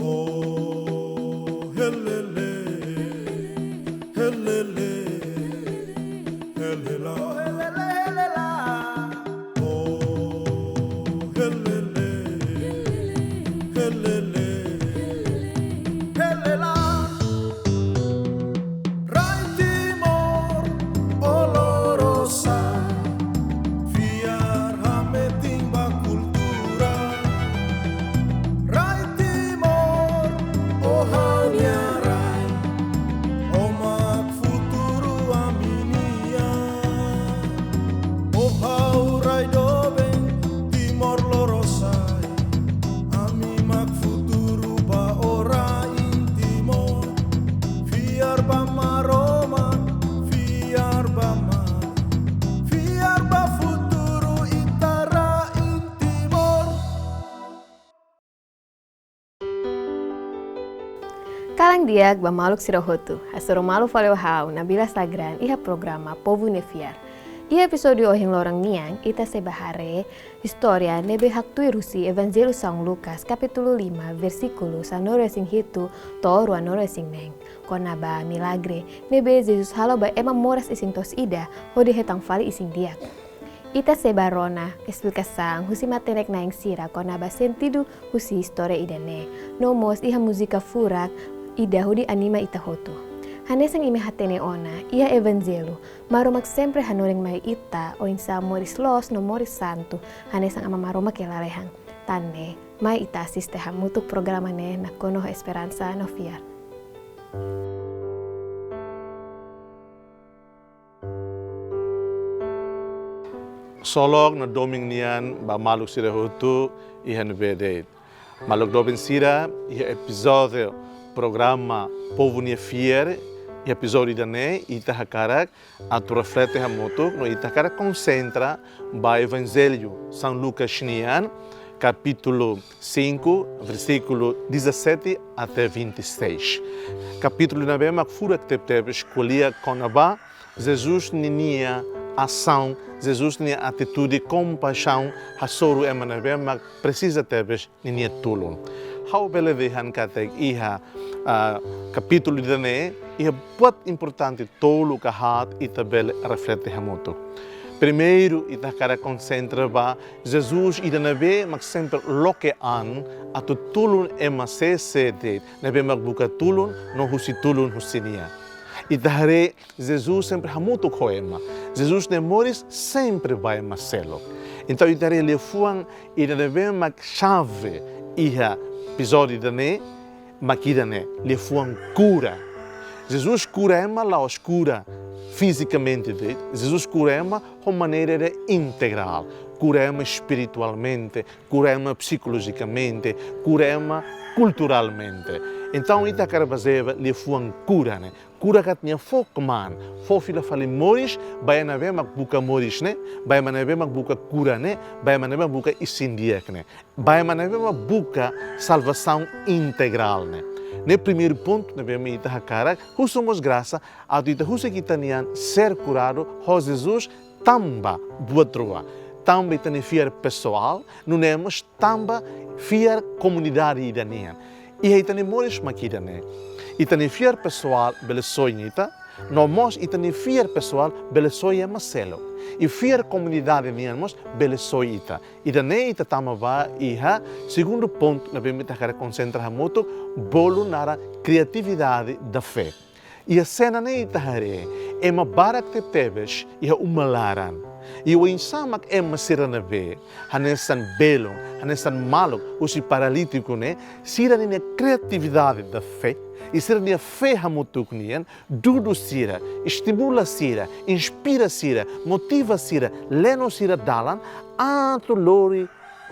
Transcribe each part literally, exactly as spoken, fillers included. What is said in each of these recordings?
Oh, helele, helele, helela. Oh, helele, helele, helela. Rai Timor, o lorosa'e, fiar hametin ba kultura. Rai Timor, o ha'u-nia rai, o mak futuru ami-nian. O ha'u rai doben, Timor lorosa'e, ami mak futuru ba o rain Timor. Fiar ba Maromak, fiar ba mar, fiar ba futuru ita rain Timor. Kalan di'ak ba maluk sira hotu. Hasoru malu fali ho ha'u, Nabila Sagran, iha programa Povu nia Fiar. Iha epizódiu ohin loron nian, ita sei bá haree istória ne'ebé haktuir husi Evanjellu São Lucas, kapítulu lima, versíkulu sanulu-resin-hitu to'o ruanulu-resin-neen, kona-ba milagre ne'ebé Jesus halo ba ema moras isin-toos ida, hodi hetan fali isin-di'ak. Ita sei bá rona esplikasaun husi matenek-na'in sira kona-ba sentidu husi istória ida-ne'e, no mós iha múzika furak ida hodi anima ita hotu. Hanesan imi hatene ona, iha Evanjellu, Maromak sempre hanorin mai ita oinsá moris loos no moris santu, hanesan Aman Maromak iha lalehan. Tan ne'e, mai ita asiste hamutuk programa ne'e nakonu ho esperansa no fiar. Ksolok no domin nian ba maluk sira hotu iha ne'ebé de'it. Maluk doben sira, iha epizódiu programa Povu nia Fiar, iha epizódiu ida-ne'e, ita hakarak atu reflete hamutuk, no ita hakarak konsentra ba Evanjellu São Lucas nian, kapítulu cinco, versíkulu dezassete até vinte e seis. Kapítulu ne'ebé mak furak tebetebes, ko'alia kona-ba Jesus ninia asaun, Jesus ninia atitude kompaixaun, hasoru ema ne'ebé mak presiza tebes ninia tulun. Ha'u bele dehan katak iha, ah, kapítulu ida-ne'e, iha buat importante tolu ka haat ita bele reflete hamutuk. Primeiru, ita hakarak konsentra ba Jesus ida ne'ebé mak sempre loke an atu tulun ema sé-sé de'it ne'ebé mak buka tulun no husi tulun husi nia. Ita haree Jesus sempre hamutuk ho ema. Jesus nia moris sempre ba ema seluk. Entaun, ita haree liafuan ida ne'ebé mak xave iha epizódiu ida-ne'e, mak ida-ne'e, liafuan kura. Jesus kura ema la'ós kura fizikamente de'it. Jesus kura ema ho maneira ida integrál. Kura ema espiritualmente, kura ema psikolojikamente, kura ema kulturalmente. Entaun, ita hakarak bazeia ba liafuan kura ne'e. Kura katak nia fó kmaan, fó fila fali moris ba ema ne'ebé mak buka moris ne'e, ba ema ne'ebé mak buka kura ne'e, ba ema ne'ebé mak buka isin-di'ak ne'e, ba ema ne'ebé mak buka salvasaun integrál ne'e. Ne'e primeiru pontu ne'ebé mak ita hakarak husu mós grasa atu ita husik ita-nian ser kuradu ho Jesus tanba buat rua. Tanba ita-nia fiar pesoál, nune'e mós tanba fiar komunidade ida nian. Iha ita-nia moris mak ida-ne'e. Ita-nia fiar pesoál bele soi ita, no mós ita-nia fiar pesoál bele soi ema seluk. I fiar komunidade nian mós bele soi ita. Ida-ne'e ita tama ba iha segundu pontu ne'ebé mak ita hakarak konsentra hamutuk, bolu naran Criatividade da Fé. Iha sena ne'e ita haree ema barak tebetebes iha uma laran. I oinsá mak ema sira ne'ebé hanesan belun, hanesan maluk husi paralítiku ne'e, sira-nia criatividade da fé, i sira-nia fé hamutuk nian, dudu sira, estimula sira, inspira sira, motiva sira, leno sira dalan atu lori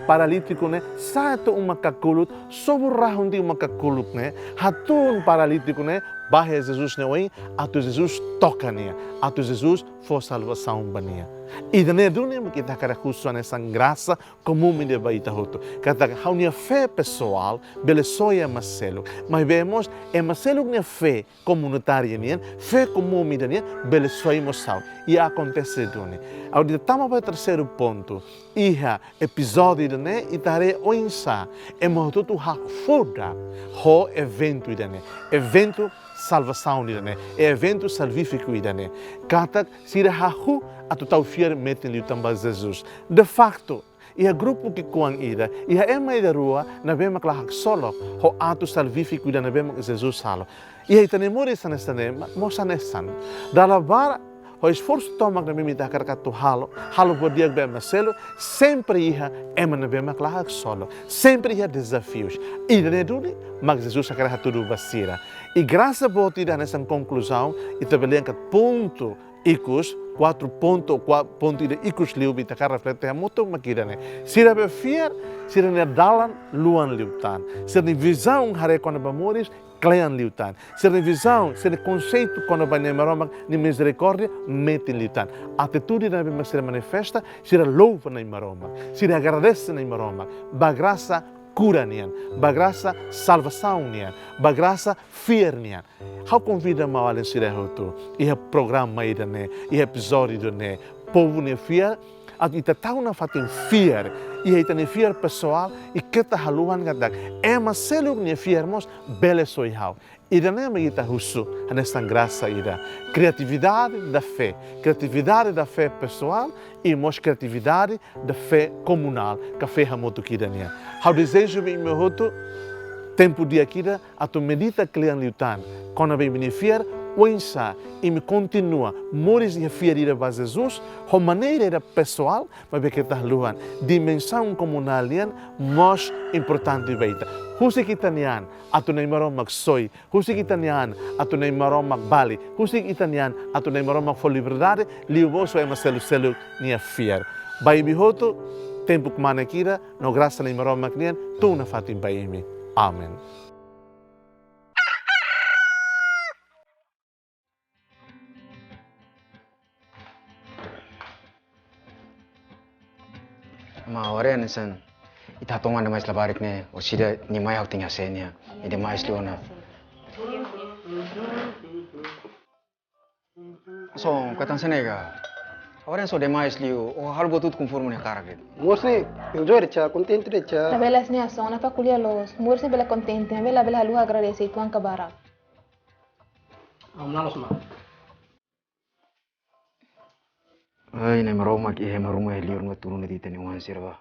paralítiku ne'e sa'e to'o uma kakulut, sobu rahun tiha uma kakulut ne'e, hatún paralítiku ne'e bá iha Jesus nia oin, atu Jesus toka nia, atu Jesus fó salvasaun ba nia. Ida-ne'e duni mak ita hakarak husu hanesan grasa komún ida ba ita hotu. Katak ha'u-nia fé pesoál bele soi ema seluk. Maibé mós ema seluk nia fé komunitária nian, fé komún ida nian, bele soi mós ha'u. I akontese duni. Ha'u atu tama ba terseiru pontu. Iha epizódiu ida-ne'e, ita haree oinsá ema hotu-hotu hakfodak ho eventu ida-ne'e. Eventu salvasaun ida-ne'e. Eventu salvífiku ida-ne'e. Katak sira hahú atu tau fiar metin liután ba Jesus. De faktu, iha grupu ki'ikoan ida, iha ema ida rua ne'ebé mak la haksolok ho atu salvífiku ida ne'ebé mak Jesus halo. Iha ita-nia moris hanesan ne'e, ma-, mós hanesan. Dala barak, ho esforsu tomak ne'ebé mak ita hakarak atu halo, halo buat di'ak ba ema seluk, sempre iha ema ne'ebé mak la haksolok, sempre iha dezafius. Ida-ne'e duni mak Jesus hakarak hatudu ba sira. I grasa boot ida hanesan konkluzaun, ita bele angkat pontu ikus, kuatru pontu, kua-, pontu ida ikus liu ita hakarak reflete hamutuk mak ida-ne'e. Sira be fiar, sira-nia dalan luan liután. Sira-nia vizaun haree kona-ba moris, kle'an liután. Sira-nia vizaun, sira-nia konseitu kona-ba Nai Maromak nia mizerikórdia, metin liután. Atitude ne'ebé mak sira manifesta, sira louva Nai Maromak. Sira agradese Nai Maromak. Ba grasa kura nian. Ba grasa salvasaun nian. Ba grasa fiar nian. Ha'u konvida maun-alin sira hotu, iha programa ida-ne'e, iha epizódiu ida-ne'e, povu nia fiar, atu ita tau nafatin fiar, iha ita-nia fiar pesoál, i keta haluha katak ema seluk nia fiar mós bele soi ha'u. Ida-ne'e mak ita husu, hanesan grasa ida. Criatividade da fé, criatividade da fé pessoal, i mós criatividade da fé comunal, ka fé hamutuk ida nian. Ha'u dezeja ba imi hotu, tempu di'ak ida, atu medita kle'an liután kona-ba imi-nia fiar, oinsá imi kontinua moris iha fiar ida ba Jesus, ho maneira ida pesoál, maibé keta haluha, dimensaun komunál nian mós importante ba ita. Husik ita-nia an atu Nai Maromak soi, husik ita-nia an atu Nai Maromak bali, husik ita-nia an atu Nai Maromak fó liberdade, liuhosi ema seluk-seluk nia fiar. Ba imi hotu, tempu kmanek ida, no grasa Nai Maromak nian, tun nafatin ba imi. Amen. Maun, haree hanesan ita toman demais labarik ne'e, orsida nia mai ha'u tenke hase'e nia, i demais liu ona. Son, katan senega. Agora só demais liu, o halo buat hotu konforme nia hakarak de'it. Moris ne'e enjoy de'it, kontente de'it. Tabelas ne'e, Son, na pa ko'alia loos. Moris ne'e bele kontente, bele, bele haluha agradese Uitoan ka barak. Am lalos ma. Ai, Nai Maromak, iha ema ruma iha liur ne'ebá tulun de'it ita-nia oan sira ba.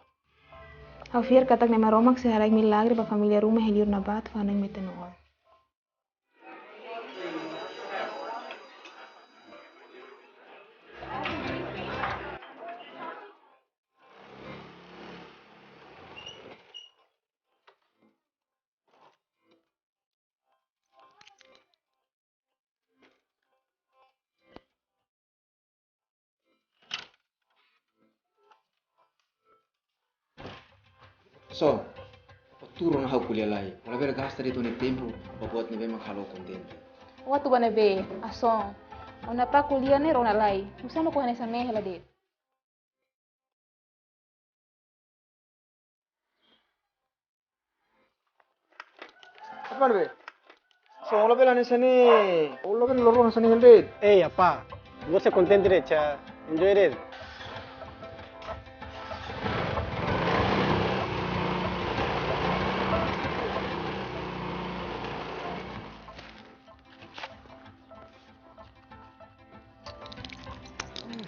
Ha'u fiar katak Nai Maromak sei haraik milagre ba família ruma iha liur ne'ebá, atu fó hanoin ba ita-nia oan. Son, o tuur ona ha'u ko'alia lai. O labele gasta de'it o-nia tempu ba buat ne'ebé mak halo kontente. Atu ba ne'ebé, Son? Ona pa ko'alia ne'e rona lai. Oinsá mak o hanesan ne'e hela de'it. Apa be? Son, o labele hanesan ne'e. O labele loron hanesan ne'e hela de'it. Ei, apá. Moris ne'e kontente de'it, enjoy de'it.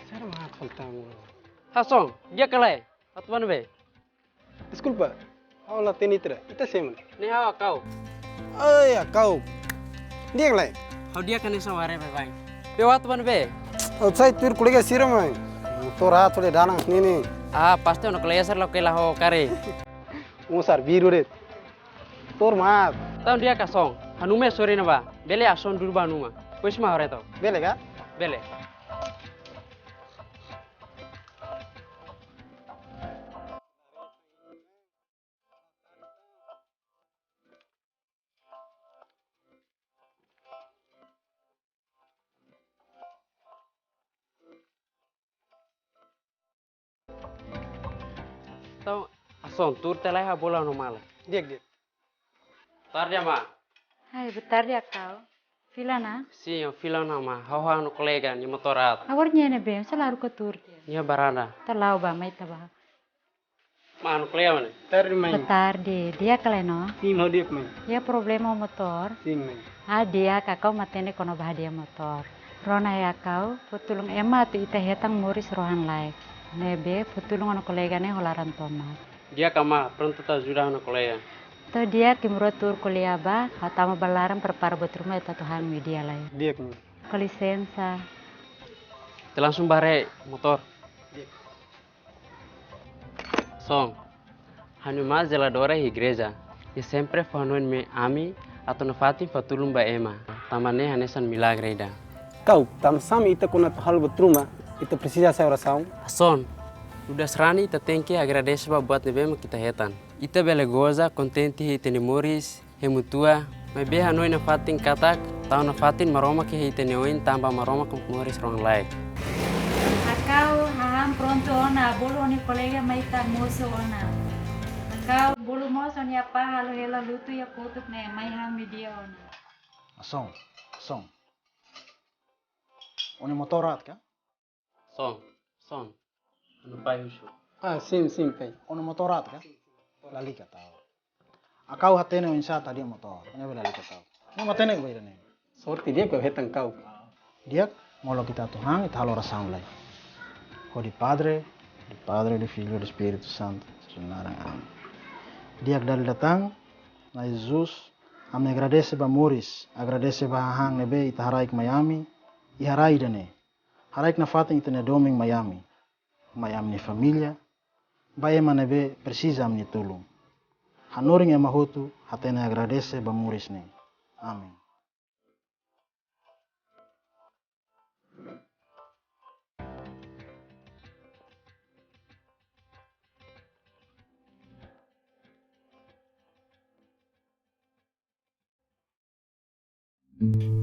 Sara mak falta mo. Son, di'ak ka lae? Atu ba ne'ebé? Deskulpa, ha'u la hatene ita. Ita sé mak? Ne'e ha'u Akau. Oi, Akau. Di'ak ka lae? Ha'u di'ak ka ne'e, Son, haree baibain. Be, o atu ba ne'ebé? Ha'u sai tuir kolega sira mai. Motór atu le dalan nini. Ah, pasti o-nia kolega sira la kela ho kare. Motór biru de'it. Motór maat. Entaun di'ak ka, Son. Ha'u-nia uma iha sorin ne'ebá. Bele Son dudu ba ha'u-nia uma. Depois mak haree to'ok. Bele ka? Bele. Son, tuur tiha lai ha'u bolu ha'u-nia mala. Di'ak, di'ak. Tarde, amá. Hai, boa tarde, Akau. Fila ona? Sin, ha'u fila ona, amá. Ha'u han ha'u-nia kolega nia motór aat. Agora nia ne'ebé, selalu ke tuur tiha. Nia iha varanda. Ita la'o bá, mai ita bá. Amá, ha'u-nia kolega mana? Tarde, mãe. Boa tarde. Di'ak ka lae, no? Sin, ha'u di'ak, mãe. Iha problema ho motór? Sin, mãe. Ah, di'ak, Akau mak hatene kona-ba hadi'a motór. Rona iha Akau, fó tulun ema atu ita hetan moris rohan-laek. Ne'ebé, fó tulun ha'u-nia kolega ne'e ho laran tomak. Di'ak, amá, prontu atu ajuda ha'u-nia kolega. To'o di'ak, imi rua tuur ko'alia bá, ha'u tama ba laran prepara buat ruma atu atu han media lai. Di'ak, mãe. Com licença. Ita langsung bá haree motór. Di'ak. Son, ha'u-nia amá zeladora iha igreja. Nia sempre fó hanoin mai ami atu nafatin fó tulun ba ema. Tanba ne'e hanesan milagre ida. Akau, tansá mak ita kuandu atu halo buat ruma, ita presiza hasa'e orasaun? Son, nu'udar sarani ita tenke agradese ba buat ne'ebé mak ita hetan. Ita bele goza, kontente iha ita-nia moris, hemu tua, maibé hanoin nafatin katak, tau nafatin Maromak iha ita-nia oin tanba Maromak moris rohan-laek. Akau, hahán prontu ona, bolu ó-nia kolega mai ita almosu ona. Akau, bolu mós ó-nia apá halo hela lutu iha kotuk ne'e, mai han media ona. Son, Son. Ó-nia motór aat ka? Son, Son. Ha'u-nia pai husu. Ah, sin, sin, pai. Ó-nia motór aat ka? Lalika ta'uk. Akau hatene oinsá atu hadi'a motór. Ne'ebé lalika ta'uk. Ne'e mak hatene ba ida-ne'e. Sorte di'ak ke hetan Akau. Di'ak, molok ita atu han, ita halo orasaun lai. Hodi Padre, di Padre, di Filho, di Espíritu Santu, sira-nia naran. Amen. Di'ak dala ida tan, Na'i Jesus, ami agradese ba moris, agradese ba hahán ne'ebé ita haraik mai ami, iha rai ida-ne'e. Haraik nafatin ita-nia domin mai ami, mai ami-nia família, ba ema ne'ebé presiza ami-nia tulun. Hanorin ema hotu hatene agradese ba moris ne'e. Amen.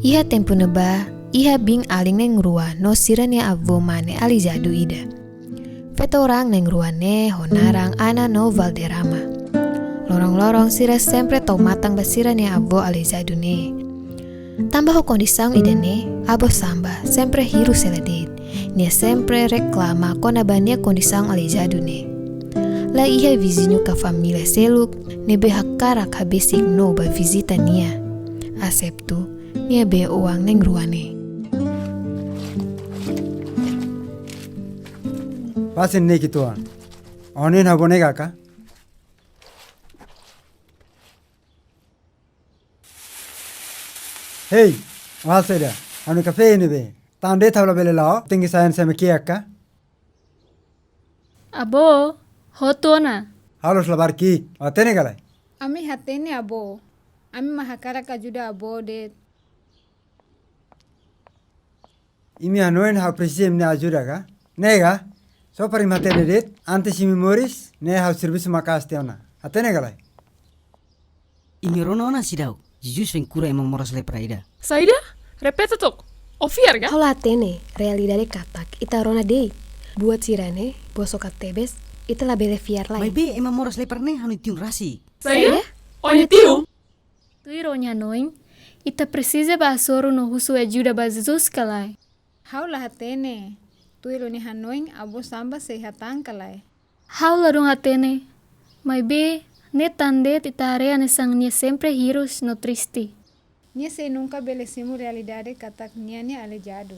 Iha tempu ne'ebá, iha biin-alin na'in-rua no sira-nia avó mane aleijadu ida. Feto-raan na'in-rua ne'e ho naran Ana no Valderrama. Loron-loron sira sempre tau matan ba sira-nia avó aleijadu ne'e. Tanba ho kondisaun ida-ne'e, avó Samba sempre hirus hela de'it. Nia sempre reklama kona-ba nia kondisaun aleijadu ne'e. La iha viziñu ka família seluk ne'ebé hakarak habesik no bá vizita nia, eseptu nia bee-oan na'in-rua ne'e. Fasin ne'e ki'ik uitoan. Ó hanoin ha'u boneka ka? Hei, ó halo saida? Ha'u-nia kafé ne'ebé? Tan de'it ha'u labele la'o, tenke sai hanesan ema kiak ka? Avó, hotu ona. Ha'u la'ós labarik ki'ik, ó hatene ka lae? Ami hatene, avó. Ami mak hakarak ajuda avó de'it. Imi hanoin ha'u presiza imi-nia ajuda ka? Ne'e ka? Só para imi hatene de'it, antes imi moris, ne'e ha'u servisu maka'as tiha ona. Hatene ka lae? Imi rona ona seidauk, Jesus vem kura ema moras lepra ida. Saida? Repete tok. Ó fiar ka? Ha'u la hatene, realidade katak ita rona de'it. Buat sira-ne'e, boso ka tebes, ita labele fiar lai. Maibé ema moras lepra ne'e ha'u-nia tiun rasik. Saida? Ó-nia tiun? Tuir ó-nia hanoin, ita presiza bá hasoru no husu ajuda ba Jesus ka lae? Ha'u la hatene. Tuir ó-nia hanoin, avó Samba sei hatán ka lae? Ha'u ladún hatene. Maibé, ne'e tan de'it ita haree hanesan nia sempre hirus no triste. Nia sei nunka bele simu realidade katak nia ne'e aleijadu.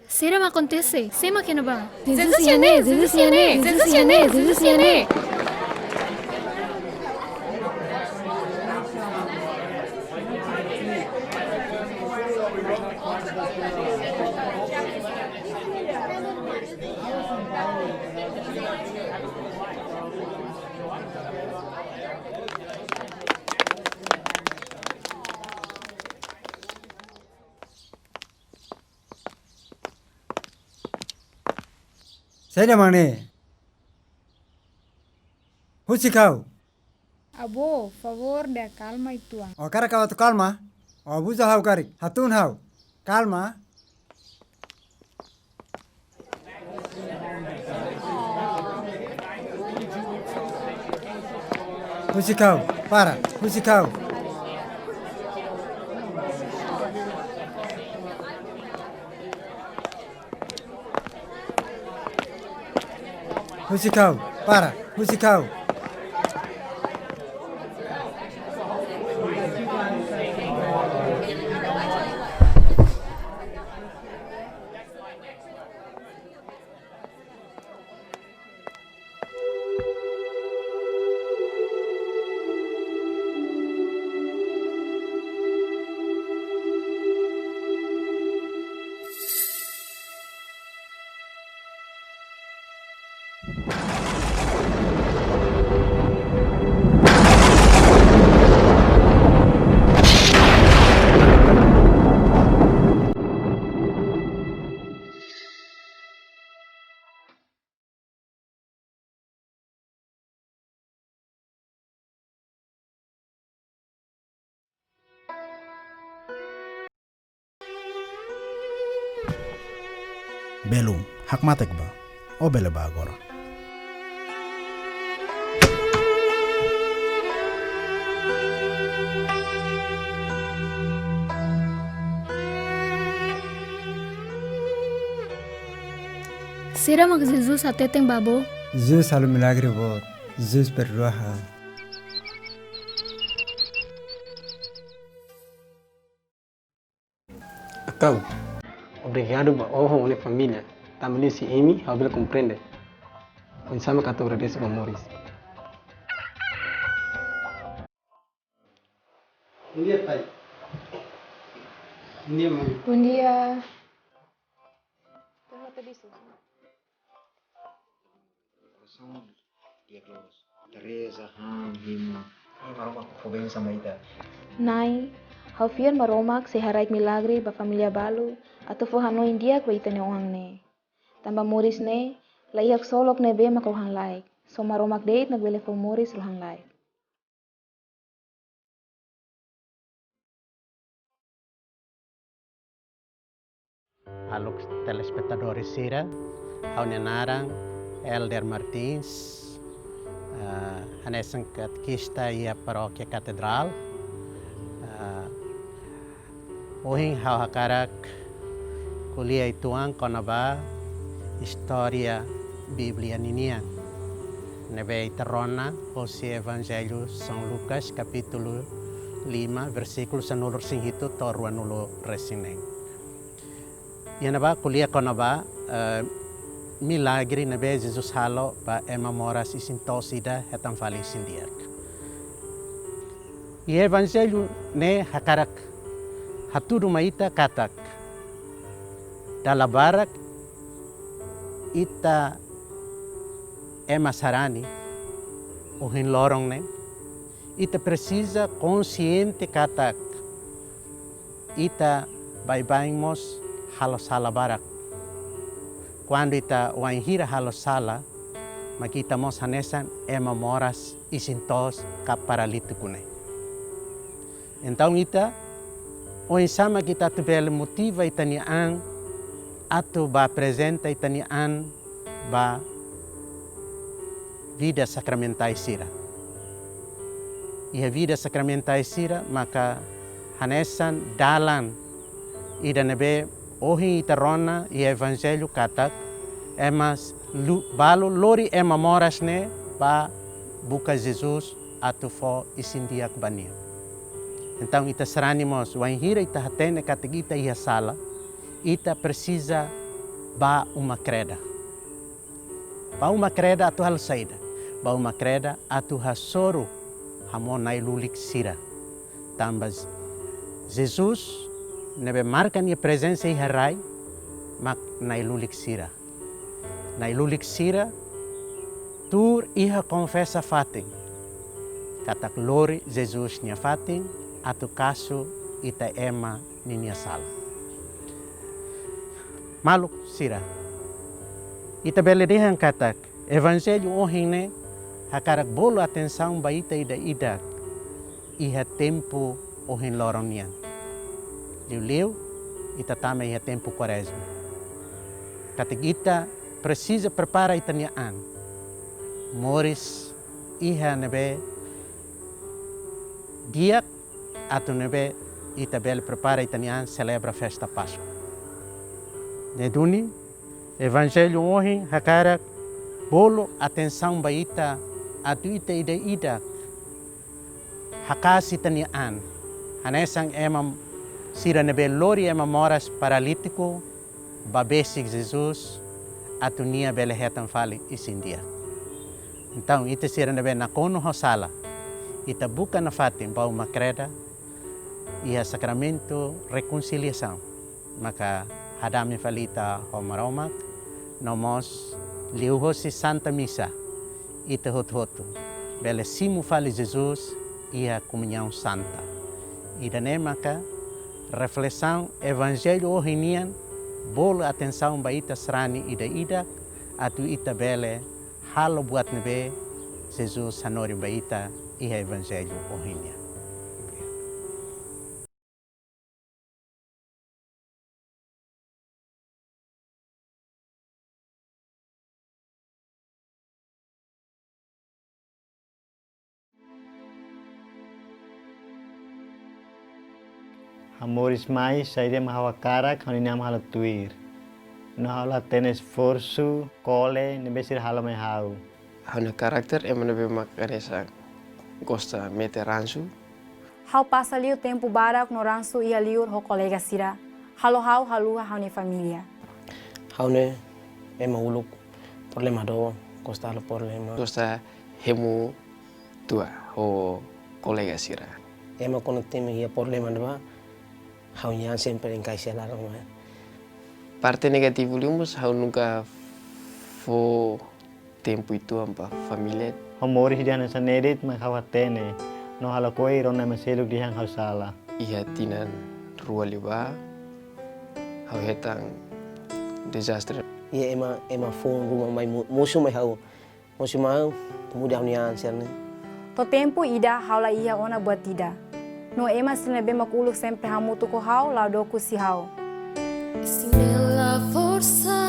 Saida mak akontese? Sé mak iha ne'ebá? Jesus iha ne'e, Jesus iha ne'e, Jesus iha ne'e, Jesus iha ne'e. Saida mak ne'e? Husik ha'u. Avó, favór de akalma uitoan. Ó hakarak ha'u atu kalma? Ó abuza ha'u karik, hatún ha'u. Kalma. Husik ha'u, para, husik ha'u. Husik ha'u, para, husik ha'u. Belun, hakmatek bá. Ó bele bá agora. Saida mak Jesus hateten ba bo? Jesus halo milagre boot. Jesus perdua ha'u. Akau, obrigadu ba ó ho ó-nia família. Tanba liuhusi imi, ha'u bele komprende oinsá mak atu agradese ba moris. Bom dia, pai. Bom dia, mãe. Bom dia. Teresa, Teresa, han, Rima. Maromak fó bensaun ba ita. Na'i, ha'u fiar Maromak sei haraik milagre ba família balu, atu fó hanoin di'ak ba ita-nia oan ne'e. Tanba moris ne'e, la iha ksolok ne'ebé mak rohan-laek. Só Maromak de'it mak bele fó moris rohan-laek. Aluk telespetadores sira, ha'u-nia naran Elder Martins, eh, hanesan katekista iha Parókia Katedrál. Eh, ohin ha'u hakarak ko'alia uitoan kona-ba istória Bíblia ninian, ne'ebé ita rona hosi Evanjellu São Lucas, kapítulu lima, versíkulu sanulu-resin-hitu to'o ruanulu-resin-neen. Iha ne'ebá ko'alia kona-ba, eh, milagre ne'ebé Jesus halo ba ema moras isin-toos ida hetan fali isin-di'ak. Iha Evanjellu ne'e hakarak hatudu mai ita katak dala barak ita ema sarani ohin loron ne'e, ita presiza konsiente katak ita baibain mós halo sala barak. Kuandu ita wainhira halo sala, mak ita mós hanesan ema moras isin-toos ka paralítiku ne'e. Entaun ita, oinsá mak ita atu bele motiva ita-nia an atu bá aprezenta ita-nia an ba vida sakramentais sira. Iha vida sakramentais sira maka hanesan dalan ida ne'ebé ohin ita rona iha Evanjellu katak ema lu-, balu lori ema moras ne'e bá buka Jesus atu fó isin-di'ak ba nia. Entaun ita sarani mós, wainhira ita hatene katak ita iha sala, ita presiza bá uma kreda. Bá uma kreda atu halo saida? Bá uma kreda atu hasoru hamoos na'i-lulik sira. Tanba Jesus ne'ebé marka nia prezensa iha rai mak na'i-lulik sira. Na'i-lulik sira tuur iha konfesa fatin katak lori Jesus nia fatin atu kasu ita ema ninia sala. Maluk sira, ita bele dehan katak Evanjellu ohin ne'e hakarak bolu atensaun ba ita ida-idak iha tempu ohin loron nian. Liuliu, ita tama iha tempu Kuarezma. Katak ita presiza prepara ita-nia an. Moris iha ne'ebé di'ak atu ne'ebé ita bele prepara ita-nia an selebra festa Páskua. Ne'e duni, Evanjellu ohin hakarak bolu atensaun ba ita atu ita ida-idak haka'as ita-nia an. Hanesan ema sira ne'ebé lori ema moras paralítiku ba besik Jesus atu nia bele hetan fali isin-di'ak. Entaun, ita sira ne'ebé nakonu ho sala, ita buka nafatin ba uma kreda iha sakramentu rekonsiliasaun, maka hadame fali ita ho Maromak, no mós liuhosi Santa Misa, ita hotu-hotu bele simu fali Jesus iha komuñaun santa. Ida-ne'e maka reflesaun Evanjellu ohin nian, bolu atensaun ba ita sarani ida-idak, atu ita bele halo buat ne'ebé Jesus hanorin ba ita iha Evanjellu ohin nian. Ha'u moris mai, saida mak ha'u hakarak, ha'u-nia an halo tuir. No ha'u la hatene esforsu, kole, ne'ebé sira halo mai ha'u. Ha'u-nia karakter ema ne'ebé mak hanesan gosta mete ransu. Ha'u pasa liu tempu barak no ransu iha liur ho kolega sira. Halo ha'u haluha ha'u-nia família. Ha'u ne'e ema uluk problema dook, gosta halo problema. Gosta hemu tua ho kolega sira. Ema kuandu temi iha problema ne'ebá, ha'u-nia an sempre enkaixa laran mai. Parte negativu liu mós, ha'u nunka fó tempu uitoan ba família. Ha'u moris dehan hanesan ne'e de'it mak ha'u hatene. No ha'u lakohi rona ema seluk dehan ha'u sala. Iha tinan rua liubá, ha'u hetan dezastre. Iha ema, ema foun ruma mai mo-, mosu mai ha'u. Mosu mai ha'u, muda ha'u-nia an sira-ne'e. To'o tempu ida ha'u la iha ona buat ida. No ema sira ne'ebé mak uluk sempre hamutuk ho ha'u, la doko husi ha'u. Sei bele forsa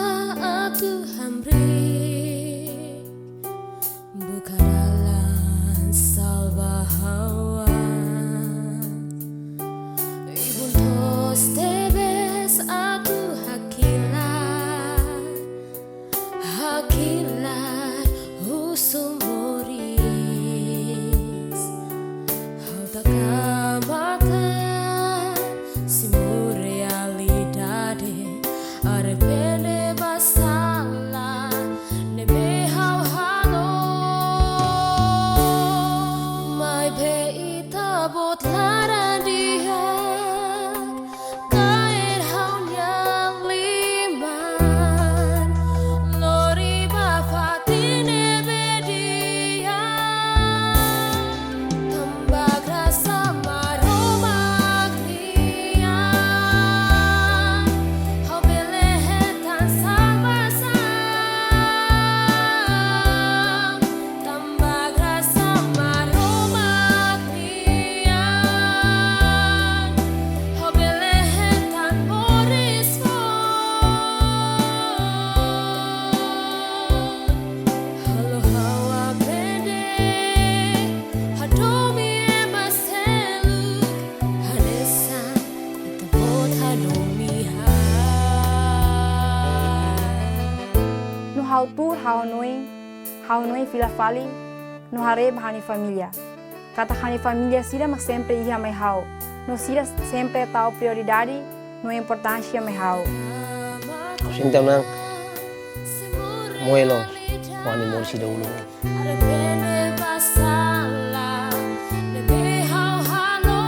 atu hamriik, buka dalan salva ha'u-nia an. Ibun to'os tebes atu hakilar, hakilar husu moris. Ha'u taka matan, simu realidade, arrepende ba sala ne'ebé ha'u halo. Maibé Ita-Boot laran di'ak kaer ha'u-nia liman, lori ba fatin ne'ebé di'ak. Tanba grasa Maromak nian, ha'u bele hetan salvasaun. Tanba grasa Maromak nian, ha'u bele hetan moris foun. Halo ha'u aprende hadomi ema seluk, hanesan Ita-Boot hadomi ha'u. No ha'u tuur ha'u-nia oin, ha'u-nia oin fila fali, no haree ba ha'u-nia família. Katak ha'u-nia família sira mak sempre iha mai ha'u. No sira sempre tau prioridade no importánsia mai ha'u. Ha'u sente ona moe loos, ha'u-nia moris ida uluk. Arrepende ba sala ne'ebé ha'u halo.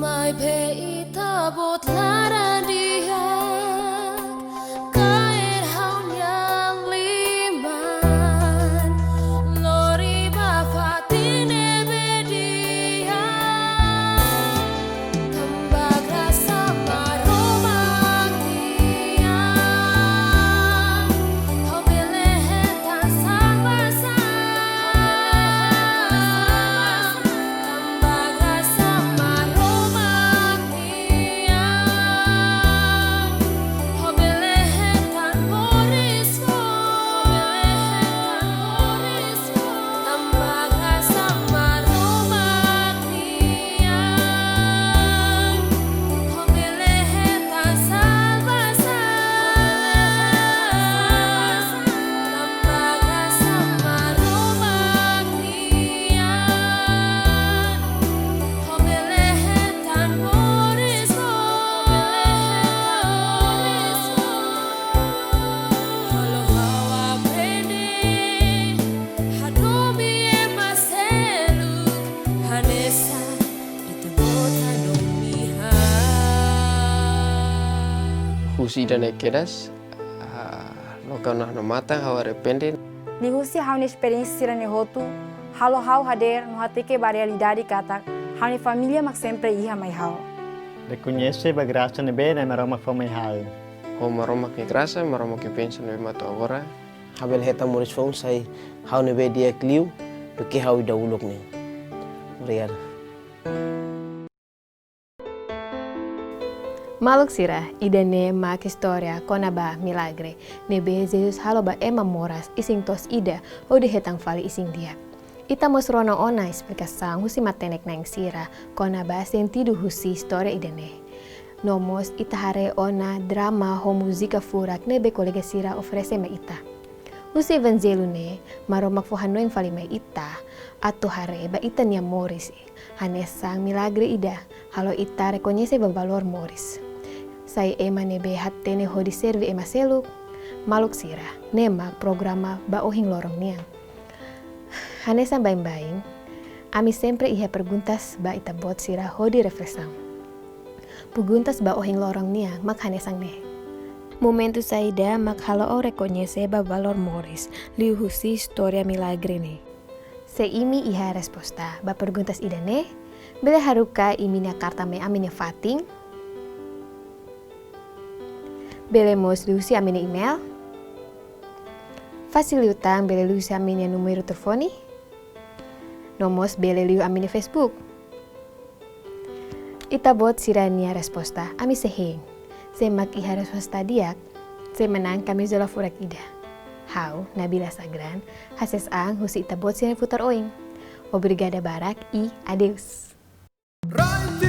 Maibé Ita-Boot laran di'ak kaer ha'u-nia liman, lori ba fatin ne'ebé di'ak. Tanba grasa Maromak nian, ha'u bele hetan salvasaun. Tanba grasa Maromak Husi ida-ne'e kedas, ah, loke ha'u-nia matan, ha'u arrepende. Liuhusi ha'u-nia esperiénsia sira-ne'e hotu, halo ha'u hadeer no hateke ba realidade katak ha'u-nia família mak sempre iha mai ha'u. Rekoñese ba grasa ne'ebé Na'i Maromak fó mai ha'u. Ho Maromak nia grasa, Maromak nia bensaun ne'ebé mak to'o agora. Ha'u bele hetan moris foun sai ha'u ne'ebé di'ak liu duké ha'u ida uluk ne'e. Obrigadu. Maluk sira, ida-ne'e mak istória kona-ba milagre ne'ebé Jesus halo ba ema moras isin-toos ida hodi hetan fali isin-di'ak. Ita mós rona ona esplikasaun husi matenek-na'in sira kona-ba sentidu husi istória ida-ne'e. No mós ita haree ona drama ho múzika furak ne'ebé kolega sira oferese mai ita. Husi Evanjellu ne'e, Maromak fó hanoin fali mai ita atu haree ba ita-nia moris hanesan milagre ida, halo ita rekoñese ba valór moris. Sai ema ne'ebé hatene hodi serve ema seluk. Maluk sira, ne'e mak programa ba ohin loron nian. Hanesan baibain, ami sempre iha perguntas ba ita-boot sira hodi reflesaun. Perguntas ba ohin loron nian mak hanesan ne'e. Momentu saida mak halo ó rekoñese ba valór moris liuhusi istória milagre ne'e? Se imi iha resposta ba perguntas ida-ne'e, bele haruka imi-nia karta mai ami-nia fatin. Bele mós liuhusi ami-nia email. Fasil liután bele liuhusi ami-nia númeru telefone. No mós bele liu ami-nia Facebook. Ita-boot sira-nia resposta ami sei hein. Sé mak iha resposta di'ak, sei manán kamizola furak ida. Ha'u, Nabila Sagran, hasees an husi ita-boot sira-nia futar oin. Obrigada barak i adeus. Rai